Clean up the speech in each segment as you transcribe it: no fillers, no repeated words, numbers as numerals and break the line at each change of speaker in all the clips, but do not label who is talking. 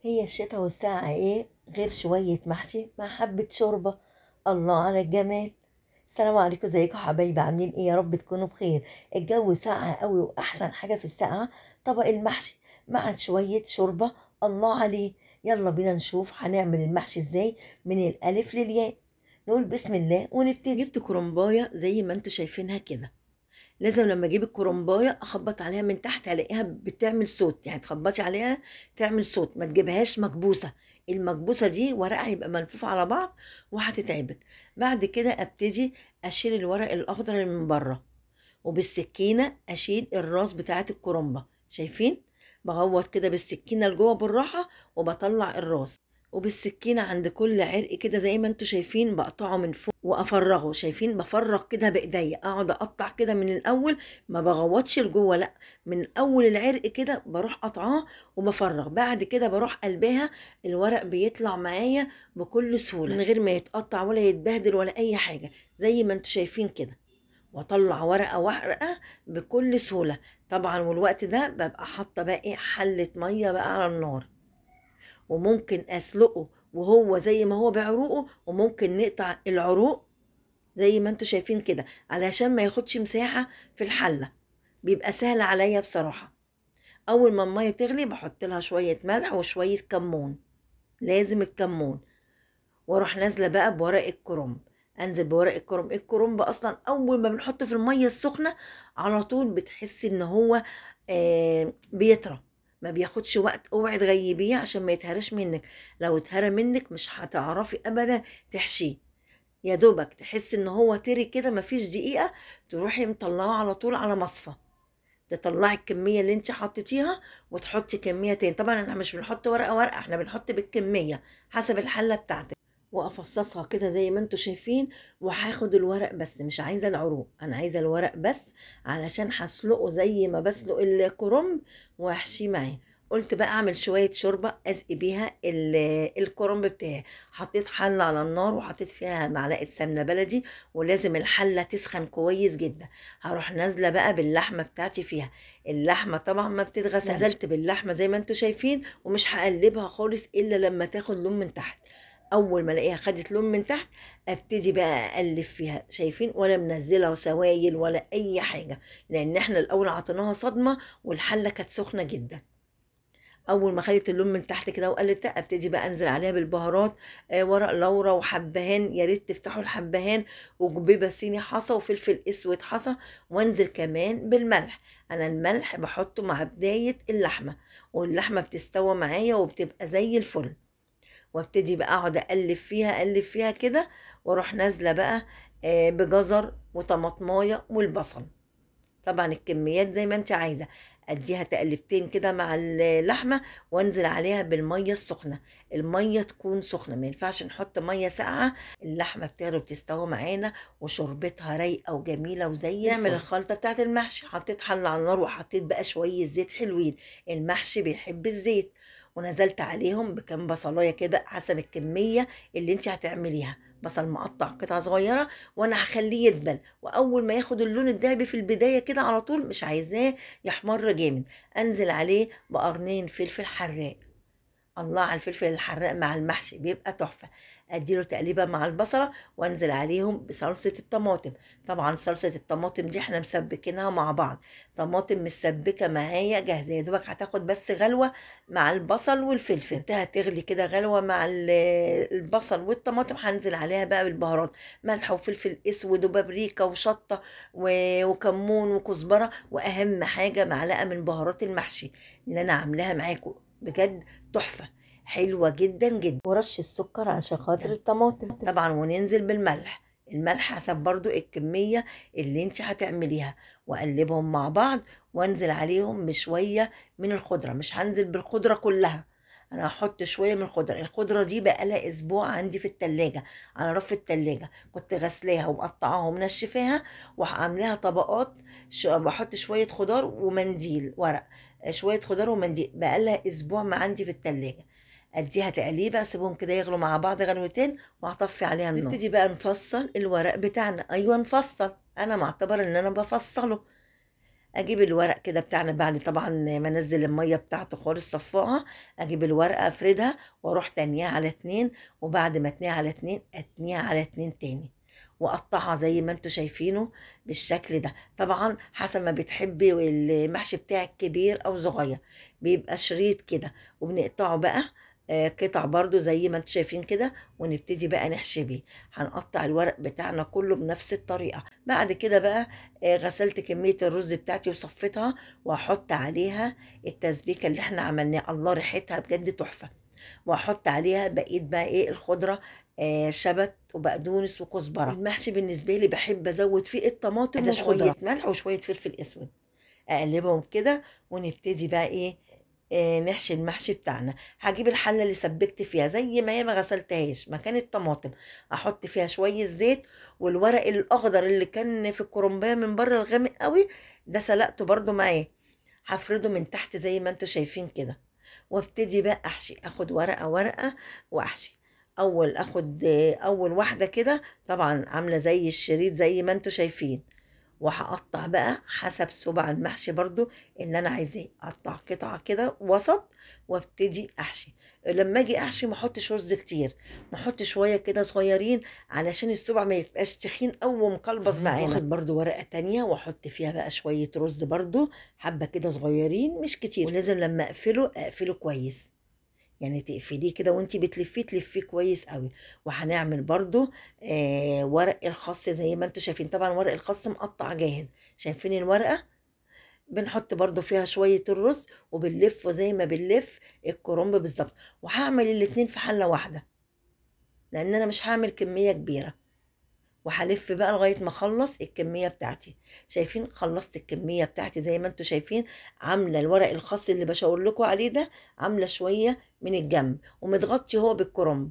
هي الشتا والساعة ايه غير شوية محشي مع حبة شوربة. الله على الجمال. السلام عليكم، ازيكم حبايبي؟ عاملين ايه؟ يا رب تكونوا بخير. الجو ساقع قوي، واحسن حاجة في السقعة طبق المحشي مع شوية شوربة، الله عليه. يلا بينا نشوف هنعمل المحشي ازاي من الالف للياء. نقول بسم الله ونبتدي. جبت كرنباية زي ما انتوا شايفينها كده. لازم لما اجيب الكرنبايه اخبط عليها من تحت، الاقيها بتعمل صوت، يعني تخبطي عليها تعمل صوت، ما تجيبهاش مكبوسه. المكبوسه دي ورقها هيبقى ملفوف على بعض وهتتعبك. بعد كده ابتدي اشيل الورق الاخضر اللي من بره، وبالسكينه اشيل الراس بتاعه الكرنبه. شايفين؟ بغوط كده بالسكينة لجوه بالراحة وبطلع الراس، وبالسكينه عند كل عرق كده زي ما انتوا شايفين بقطعه من فوق وافرغه. شايفين؟ بفرغ كده بايديا، اقعد اقطع كده من الاول، ما بغوطش لجوه، لا، من اول العرق كده بروح قطعاه وبفرغ. بعد كده بروح قلبها، الورق بيطلع معايا بكل سهولة من غير ما يتقطع ولا يتبهدل ولا اي حاجة، زي ما انتوا شايفين كده. واطلع ورقة ورقة بكل سهولة طبعا. والوقت ده ببقى حاطه بقى ايه، حله مية بقى على النار، وممكن اسلقه وهو زي ما هو بعروقه، وممكن نقطع العروق زي ما انتوا شايفين كده علشان ما ياخدش مساحة في الحلة، بيبقى سهل عليا بصراحة. اول ما المية تغلي بحط لها شوية ملح وشوية كمون، لازم الكمون، واروح نازلة بقى بورق الكرنب. انزل بورق الكرنب. الكرنب اصلا اول ما بنحطه في المية السخنة على طول بتحس ان هو بيطرى، ما بياخدش وقت. اوعي تغيبيه عشان ما يتهرش منك، لو اتهرى منك مش هتعرفي ابدا تحشيه. يا دوبك تحس ان هو طري كده، مفيش دقيقة تروحي مطلعه على طول على مصفى، تطلعي الكمية اللي انت حطيتيها وتحطي كمية تاني. طبعا احنا مش بنحط ورقة ورقة، احنا بنحط بالكمية حسب الحلة بتاعتك. وافصصها كده زي ما انتوا شايفين، وهاخد الورق بس، مش عايزه العروق، انا عايزه الورق بس علشان هسلقه زي ما بسلق الكرنب واحشيه معاه. قلت بقى اعمل شوية شوربة ازقي بيها الكرنب بتاعي. حطيت حله على النار وحطيت فيها معلقه سمنه بلدي، ولازم الحلة تسخن كويس جدا. هروح نازله بقى باللحمه بتاعتي فيها. اللحمة طبعا ما بتتغسلش، نزلت باللحمه زي ما انتوا شايفين، ومش هقلبها خالص الا لما تاخد لون من تحت. اول ما الاقيها خدت لون من تحت ابتدي بقى اقلب فيها. شايفين؟ ولا منزله سوايل ولا اي حاجة، لان احنا الاول عطيناها صدمة والحله كانت سخنة جدا. اول ما خدت اللون من تحت كده وقلبتها ابتدي بقى انزل عليها بالبهارات، ورق لورا وحبهان، يا ريت تفتحوا الحبهان، وجبيبه صيني حصى وفلفل اسود حصى، وانزل كمان بالملح. انا الملح بحطه مع بداية اللحمة، واللحمة بتستوى معايا وبتبقى زي الفل. وابتدي بقى اقعد اقلب فيها اقلب فيها كده، واروح نازله بقى بجزر وطماطمايه والبصل. طبعا الكميات زي ما انت عايزه. اديها تقلبتين كده مع اللحمة، وانزل عليها بالمية السخنة. المية تكون سخنة، ما ينفعش نحط مية ساقعه. اللحمة بتغلي وبتستوي معانا، وشوربتها رايقة وجميلة وزي نعمل الخلطة بتاعت المحشي. حطيت حله على النار وحطيت بقى شوية زيت حلوين، المحشي بيحب الزيت، ونزلت عليهم بكام بصلايه كده حسب الكمية اللي انت هتعمليها. بصل مقطع قطع صغيرة، وانا هخليه يدبل، واول ما ياخد اللون الذهبي في البداية كده على طول، مش عايزاه يحمر جامد، انزل عليه بقرنين فلفل حراق. الله على الفلفل الحراق مع المحشي بيبقى تحفة. اديله تقليبه مع البصله، وانزل عليهم بصلصه الطماطم. طبعا صلصه الطماطم دي احنا مسبكينها مع بعض، طماطم مسبكه معايا جاهزة، يا دوبك هتاخد بس غلوه مع البصل والفلفل. سبتها تغلي كده غلوه مع البصل والطماطم. هنزل عليها بقى بالبهارات، ملح وفلفل اسود وبابريكا وشطه وكمون وكزبره، واهم حاجة معلقه من بهارات المحشي اللي انا عاملاها معاكم، بجد تحفة حلوة جدا جدا. ورش السكر عشان خاطر الطماطم طبعا، وننزل بالملح. الملح حسب برضو الكمية اللي انت هتعمليها، واقلبهم مع بعض، وانزل عليهم بشوية من الخضرة. مش هنزل بالخضرة كلها، انا هحط شوية من الخضرة. الخضرة دي بقالها اسبوع عندي في التلاجة، على رف التلاجة، كنت غسلاها ومقطعاها ومنشفاها وعاملاها طبقات. بحط شوية خضار ومنديل ورق، شوية خضار ومنديل، بقالها اسبوع ما عندي في التلاجة. اديها تقليبه، اسيبهم كده يغلوا مع بعض غلوتين، وهطفي عليها النار. نبتدي بقى نفصل الورق بتاعنا. ايوه نفصل، انا معتبره ان انا بفصله. اجيب الورق كده بتاعنا بعد طبعا ما انزل المية بتاعته خالص صفاها، اجيب الورقة افردها واروح تانيها على 2، وبعد ما اتنيها على 2 اتنيها على 2 تاني، واقطعها زي ما انتوا شايفينه بالشكل ده. طبعا حسب ما بتحبي المحشي بتاعك كبير او صغير، بيبقى شريط كده، وبنقطعه بقى قطع برضو زي ما انتوا شايفين كده، ونبتدي بقى نحشي بيه. هنقطع الورق بتاعنا كله بنفس الطريقة. بعد كده بقى غسلت كمية الرز بتاعتي وصفيتها، وهحط عليها التسبيكة اللي احنا عملناها. الله ريحتها بجد تحفة. وهحط عليها بقية بقى ايه الخضرة، شبت وبقدونس وكزبرة. المحشي بالنسبة لي بحب ازود فيه الطماطم وشوية ملح وشوية فلفل اسود، اقلبهم كده ونبتدي بقى ايه نحشي المحشي بتاعنا. هجيب الحلة اللي سبكت فيها زي ما هي، ما غسلتهاش، مكان الطماطم احط فيها شوية زيت، والورق الاخضر اللي كان في الكرنبايه من بره الغامق قوي ده سلقته برده معاه، هفرده من تحت زي ما انتوا شايفين كده، وابتدي بقى احشي. اخد ورقة ورقة واحشي. اخد اول واحدة كده، طبعا عامله زي الشريط زي ما انتوا شايفين، وهقطع بقى حسب صبع المحشي برضو اللي انا عايزاه، اقطع قطعه كده وسط وابتدي احشي. لما اجي احشي ما احطش رز كتير، نحط شوية كده صغيرين علشان الصبع ما يبقاش تخين او مقلبص معانا. واخد برضو ورقة تانية واحط فيها بقى شوية رز برضو حبه كده صغيرين مش كتير، ولازم لما اقفله اقفله كويس، يعني تقفليه كده وانتي بتلفيه تلفيه كويس قوي. وهنعمل برضو ورق الخس زي ما انتوا شايفين، طبعا ورق الخس مقطع جاهز، شايفين الورقة بنحط برضو فيها شوية الرز وبنلفه زي ما بنلف الكرنب بالظبط. وهعمل الاتنين في حله واحدة لان انا مش هعمل كمية كبيرة، وهلف بقى لغاية ما اخلص الكمية بتاعتي. شايفين خلصت الكمية بتاعتي زي ما انتوا شايفين، عامله الورق الخاص اللي بشاور لكم عليه ده عامله شوية من الجنب ومتغطي هو بالكرنب،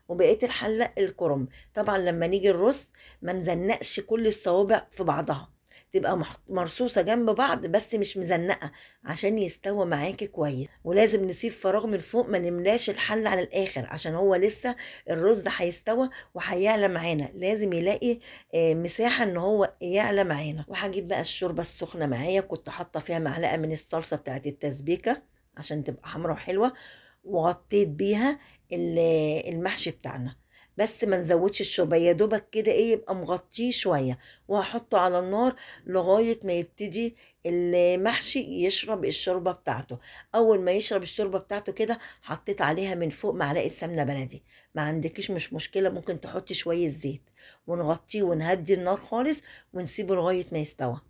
وبقية الحلة الكرنب. طبعا لما نيجي الرز ما نزنقش كل الصوابع في بعضها، تبقى مرصوصه جنب بعض بس مش مزنقه عشان يستوى معاكي كويس. ولازم نسيب فراغ من فوق، ما نملاش الحلة على الاخر عشان هو لسه الرز ده هيستوى وهيعلى معانا، لازم يلاقي مساحة ان هو يعلى معانا. وهجيب بقى الشوربة السخنة معايا، كنت حاطه فيها معلقه من الصلصه بتاعت التسبيكه عشان تبقى حمرا وحلوه، وغطيت بيها المحشي بتاعنا، بس ما نزودش الشوربة، يا دوبك كده ايه يبقى مغطيه شوية، وهحطه على النار لغاية ما يبتدي المحشي يشرب الشوربة بتاعته. اول ما يشرب الشوربة بتاعته كده حطيت عليها من فوق معلقه سمنه بلدي، ما عندكيش مش مشكلة، ممكن تحطي شوية زيت، ونغطيه ونهدي النار خالص ونسيبه لغاية ما يستوى.